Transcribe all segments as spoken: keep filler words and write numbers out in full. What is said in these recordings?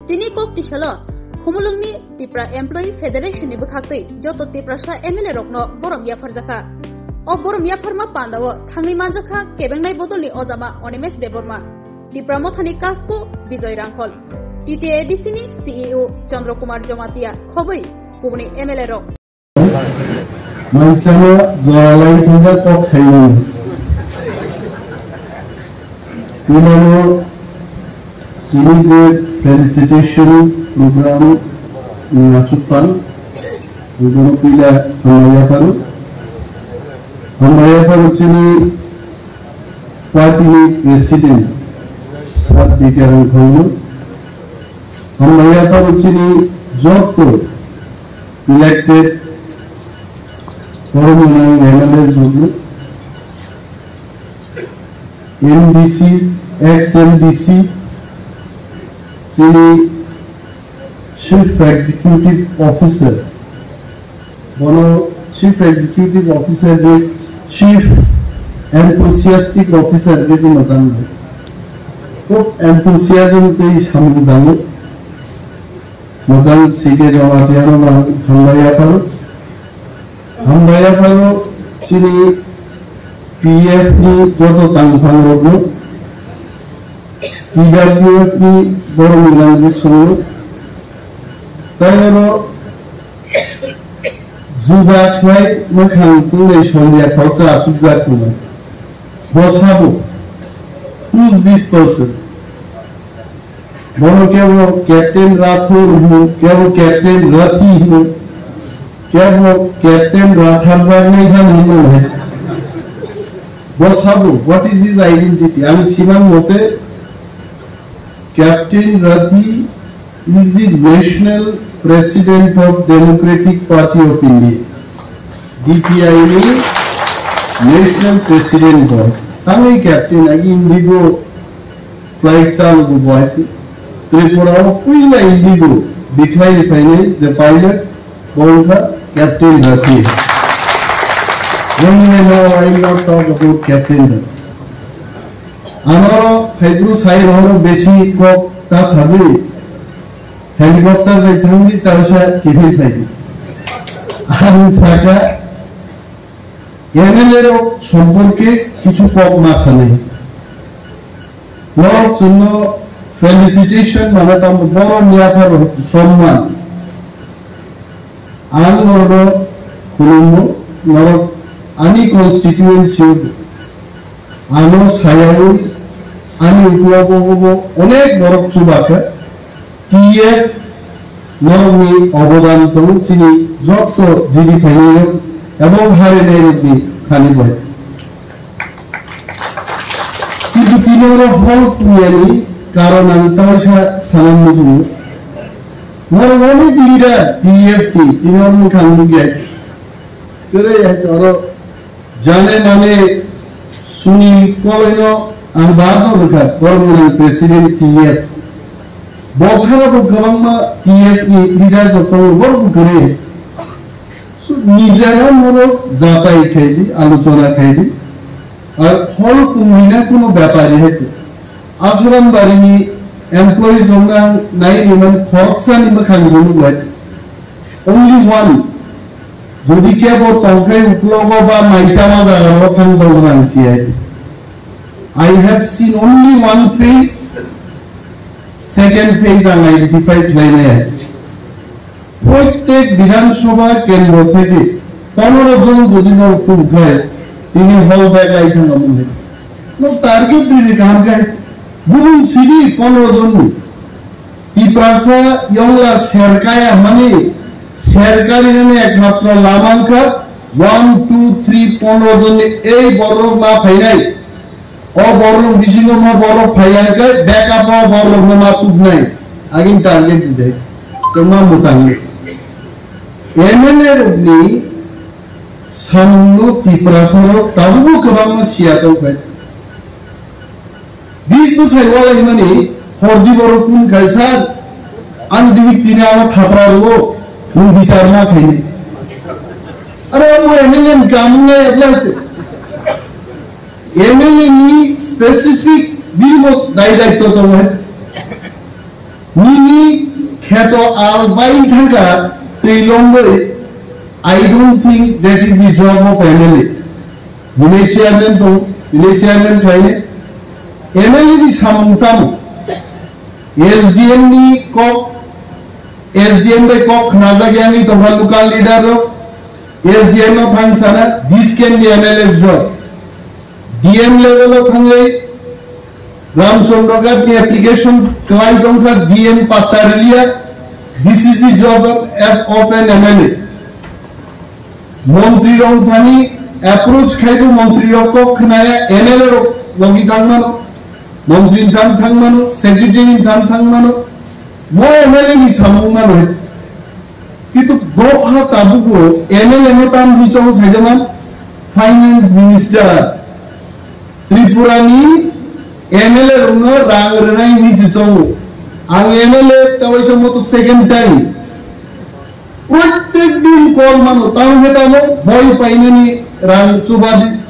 Tini kok tisalo Khumulwngni Tipra Employee Federation ni bwkhaktwi joto Tiprasa M L A rokno borom yapharjakha. O borom yapharma pandao thangwi manjakha kebengnai bodolni ojama Onimesh Debbarma, Tipra Mothani Kasko Bijoy Rangkhol, T T A D C ni C E O Chandra Kumar Jamatia khobwi kubuni M L A rok. Manchama jora lai thangkha kok saimani. Puilano tini je felicitation program ni achukpan, bono puila hambai yapharo. Hambai yapharo chini party ni president Sir B K Rangkhol no. Hambai yapharo chini joto elected borok ni M L A rokno, M D C, ex M D C, chini Chief Executive Officer, bono Chief Executive Officer ni Chief Enthusiastic Officer ni mwchang. Khub enthusiasm tei samung tango. Mwchang C K Jamatia no ang hambai yapharo. Hambai yapharo chini P F ni joto tangphang rokno, T W F ni borok ni nangkuk songno. Tai oro juda khlai mwkhang chwngnai solia khoroksa achukjak tongo. Bo sabo, who is this person? Bono kebo Captain Rathore hino, kebo Captain Rathi hino, kebo Captain Ratharjaknai hano hino hai. Bo sabo, what is his identity? Ang siman mote Captain Rathi is the National President of Democratic Party of India, D P I ni National President bo. Tangwi Captain agi Indigo flight chalugo bo hai. Tripura o puila Indigo bikhlai ni phainai je pilot bo wngkha Captain Rathi. Anyway, now I will not talk about Captain Rathi. Ano phaibru sai rohoro besi kok ta sabi helicopter bai thangdi ta wngsa kifil phaidi. Ang saka M L A rok somporke kichu kok ma sanai. Norok chwngno felicitation mane tamo borok ni yapharo somman. Ang norokno khulumgo, norok ani constituency o ano sayaui ani ukulogo obo onek borok chubakha. T F norokni obodan tongo chini jotto jidi phainairok ebong harinairokni thani bai. Kintu tini oro hol phunyani karon ang taisa sana muchungo. Norok onek leader T F ni tini oro mwkhang nukya. Kwrwi hai oro jane mane suni koloino ang bahadur rwkha, borok gwnang president T F. Bosaro bo kwbangma T F ni leader rok tongo, borok bo kwrwi. So, nijera norok jachai khaidi, alochona khaidi. Ar hol pungni na kuno bepari hai se. Asram barini employee jongna nai ni man khoroksa ni mwkhang jong bai. Only one. Jodi kebo tongkhai uklogo ba maichama jaga ro thang dong rang si hai. I have seen only one face. Second face ang identify khlainai hai. Prottek Bidhan Sabha kendro theke pondro jon jodi no tubkhai, tini hall bag lai thang amung hai. No target ridi kaham khai. Bumung sidi pondro jon ni. Tiprasa yongla serkaya mani serkari nani ekmatro lama wngkha one, two, three, pondro jon ni ei borok ma phainai. O borok bisingo ma borok phaiya khe backup o borok no ma tubnai. Agin target dide. Tongma mwsang. M L A rokni samungno Tiprasa rok tabukbo kwbangma siya tongkha. Big bwsai walai hwnmani hordi borok phone khai, "Sir, ang dibik tini ano thapra rwo, nwng bichar ma khaini." Are abo M L A ni kamung nai apply te. M L A ni specific bini bo dai daitto tongo hai. Nini kheto al bai thangkha twi longwi, I don't think that is the job of M L A. Village chairman tong, village chairman khlaini. M L A ni samung tamo? S D M ni kok, S D M bai kok khnajak yani tongkha local leader rok. S D M no thang sana, this can be M L A's job. D M level o thangwi Ramchandra Ghat ni application kwlai tongkha, D M patta riliya. This is the job of, of an M L A. Montri rok thani approach khaibo, montri rok kok khnaya, M L A rok logi thangmano, montri thang thangmano, secretary thang thangmano, mo M L A ni samung mano. Kintu dopha tabukbo M L A no tam hinwi chong saijaman, finance minister Tripura ni M L A rokno rang rwnai hinwi se chongo. Ang M L A tawaisa moto second time. Prottek din call mano, tamo khe tamo boi painani rang chubadi,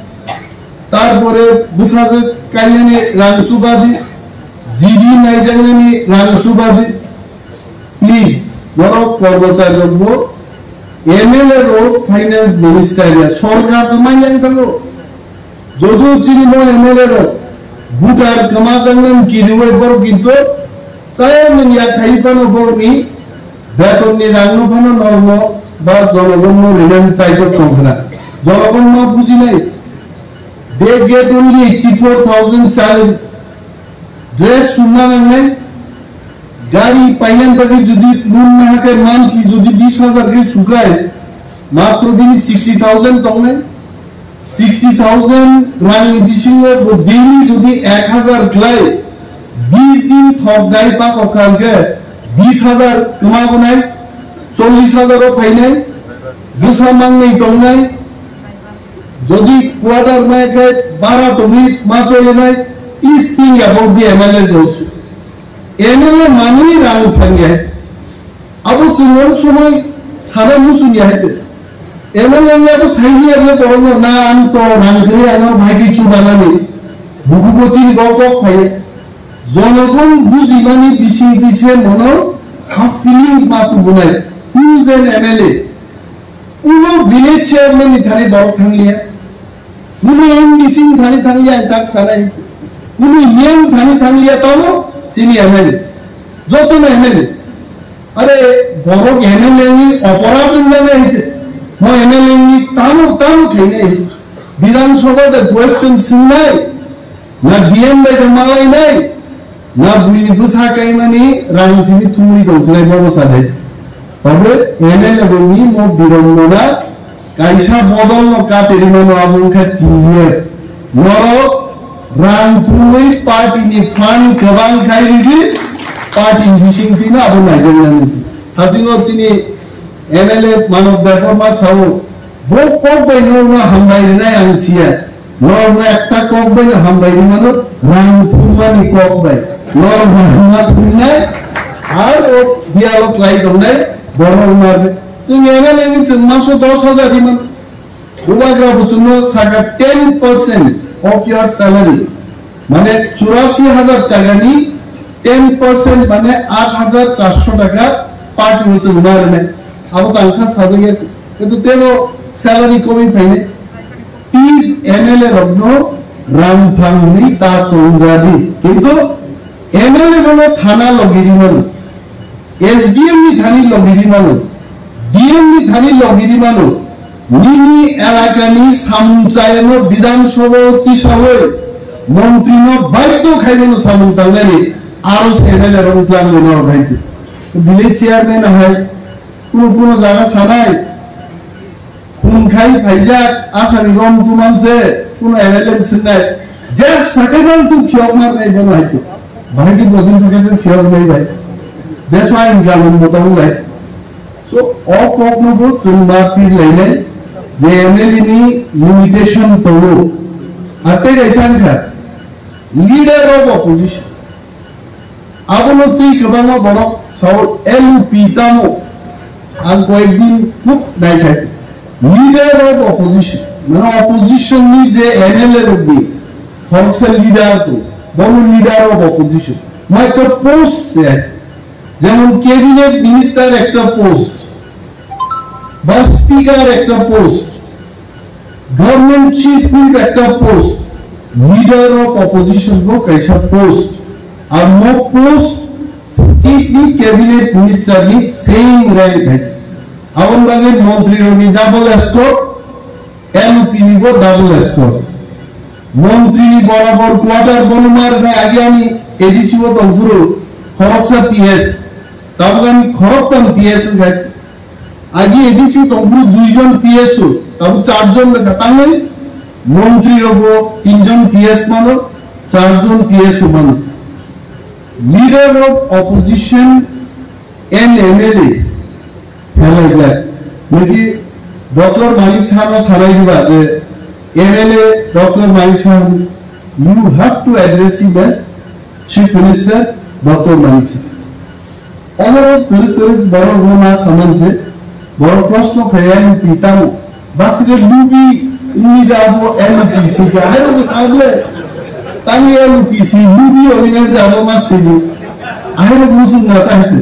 tarpore bwsajwk kainani rang chubadi, G D naijaknani rang chubadi. Please, borok kormochari rokbo, M L A rok, finance minister ya, sorkar se manya wng thango. Joto chini bo M L A rok, voter kwmajaknani kiriwi borok kintu chaya nwng ya khai phano borokni betonni rangno phano norokno ba jonogonno rinani chaitok tongkhna. Jonogon ma bujinai, they get only eighty-four thousand salary. Dress sumna nangnai, gari painani bagwi jodi loan na hakhe monthly jodi bis hajar khe sukai, matro bini sixty thousand tongnai. Sixty thousand rangni bisingo bo daily jodi ek hajar khlai, bis din thok dai pa kokha hwnkhe bis hajar kwma bonai, chollish hajar o phainai, bwsa mangnwi tongnai, jodi quarter mai khe bara tongwi ma cholinai, please think about the M L A also. M L A manwi rang phangya. Abo chwng somoi sana muchung ya hai te. M L A ni abo saini abo borokno na ang to rang kwrwi ano bhai khe chubanani. Bukubo chini bo kok phai. Jonogon bujimani bising tise mono ha feelings ma tubunai. Who is an M L A? Kuno village chairman ni thani borok thangliya. Kuno M D C ni thani thangliya ang tak sanai. Kuno M L A ni thani thangliya tamo chini M L A. Joto no M L A. Are borok M L A ni oporad wngjaknai hwnkhe, mo M L A ni tamo tamo khainai. Bidhan Sabha de question swngnai, na D M bai de malainai, na buini bwsa kaimani rang simi thumwi tongsinai bobo sadai. Tobe M L A rokni mo birombona kaisa bodol no kate rimano abo wngkha T D F. Norok rang thumwi party ni fund kwbang khai ridi, party ni bising twino abo naijaknani. Hasingo chini M L A Manav Debbarma sao, bo kok bai norokno hambai rinai ang siya. Norokno ekta kok bai no hambai rimano, rang thumani kok bai. Norok rang thumnai, ar o dialog lai tongnai, borok mar. Chwng M L A ni chwng maso dos hajar rimano. Bubagra bo chwngno saka ten percent of your salary. Mane churasi hajar taka ni ten percent mane aat hajar charso taka party o chwng ma rwnai. Abo tangsa sajagya, kintu tebo salary komwi phainai. Please M L A rokno rang phangni ta chongjadi. Kintu M L A bono thana logi rimano. S D M ni thani logi rimano, D M ni thani logi rimano, nini elakani samung chayano Bidhan Sabha o tisawi, montri no baidho khaimano samung tangnani, aro se M L A rok tlang mano rok hai. Village chairman hai, kuno kuno jaga sanai, Phone khai phaijak, asani rom tuman se, kuno M L A ni swngnai. Just second tu khiyok mar nai bono hai tu. Bahai ki bojin second tu khiyok nai bai. That's why in gaman botong lai. So, o kok no bo chwng ma pir lai nai. Je M L A ni limitation tongo. Atai dai chan kha. Leader of opposition. Abono twi kwbangma borok sao L U P tamo. Ang koyekdin khub naikhai. Leader of opposition. Mane opposition ni je M L A rok ni. Khoroksa leader to. Bono leader of opposition. Mai to post se. যেমন cabinet minister একটা পোস্ট, বা স্পিকার একটা post, government chief whip একটা post, leader of opposition bo kaisa post, ar mo post state ni cabinet minister ni same rank hai. Aboni bagwi montri rokni double escort, L O P ni bo double escort. Montri ni borabor quarter bono mar khai agi ani A D C o tongphuru khoroksa P S, tabuk ani khoroktham P S khai. Agi A D C tongphuru duijon P S o, tabuk charjon lekha tangwi montri rogo tinjon P S mano, charjon P S o mano. Leader of opposition and M L A phelai jak. Niki Doctor Manik Saha no sanai diba je M L A Doctor Manik Saha, you have to address him as Chief Minister Doctor Manik Saha. Omoro twrwk twrwk borok no ma saman je borok proshno khaiya ni pitamo. Bakside lubi wngni da abo L O P si khe, ahai rok sable. Tani L O P si lubi wngni da abo ma sini. Ahai rok muchung na ta hite.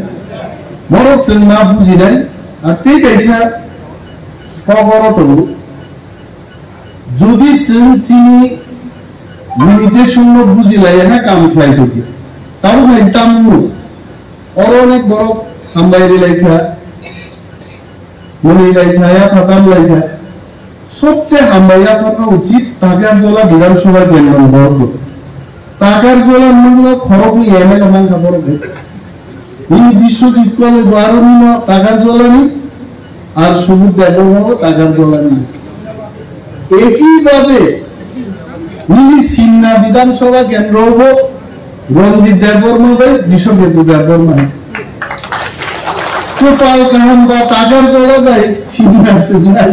Borok chwng ma bujinai, ar tei kaisa kok oro tongo. Jodi chwng chini limitation no bujilaiya na kam khlai tongkhe, tabuk nai tamno oro onek borok hambai rilai kha. Mwnwi lai kha, yapha tam lai kha. Sobse hambai yapharno uchit Takarjola Bidhan Sabha kendro ni borok bo. Takarjola nwngno khoroknwi M L A mankha borok hai. Nini Biswajit Koloi bo aro nino Takarjolani, ar Subudh Debbarma bo Takarjolani. Ekibhabe nini Sinna Bidhan Sabha kendro bo Ranjit Debbarma bai Biswaketu Debbarma. Kopal kaham ba Takarjola bai Sinna Sinna.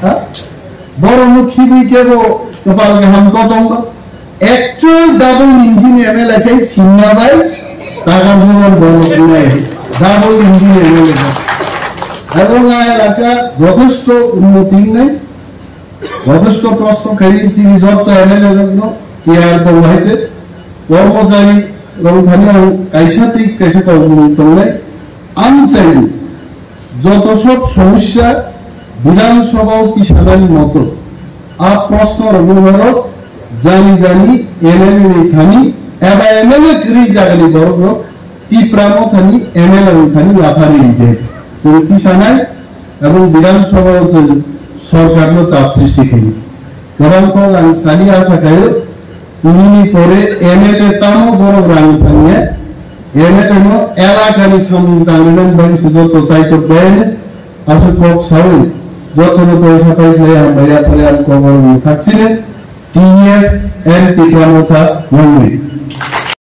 Ha? Borokno khibwi kebo kopal kaham kotongo. Actual double engine M L A khe Sinna bai Takarjola borok nai. Double engine M L A. Ebong a elaka jothesto unnoti wngnai. Jothesto proshno khaini chini jotto M L A rokno tiyar tongo hai je, kormochari rok thani ang kaisa tei kaisa tongmung tongnai. Ang chai joto sob somosya Bidhan Sabha o tisanani moto a proshno rokno norok jani jani M L A ni thani eba M L A kwrwi jagani borok rok Tipra Mothani M L A wngthani yapharwi rijak. Chwng tisanai ebong Bidhan Sabha o chwng sorkarno chap sristi khaio. Kwbang kok ang sani asa khaio, nini pore M L A tamo borok rang thangya, M L A no elakani samung tangwi bagwi se joto chaitok bai aswk kok saui jotono koi sapai khlai hambai yaphare ang kok oro mung thaksine. T F and Tipra Motha Mongri.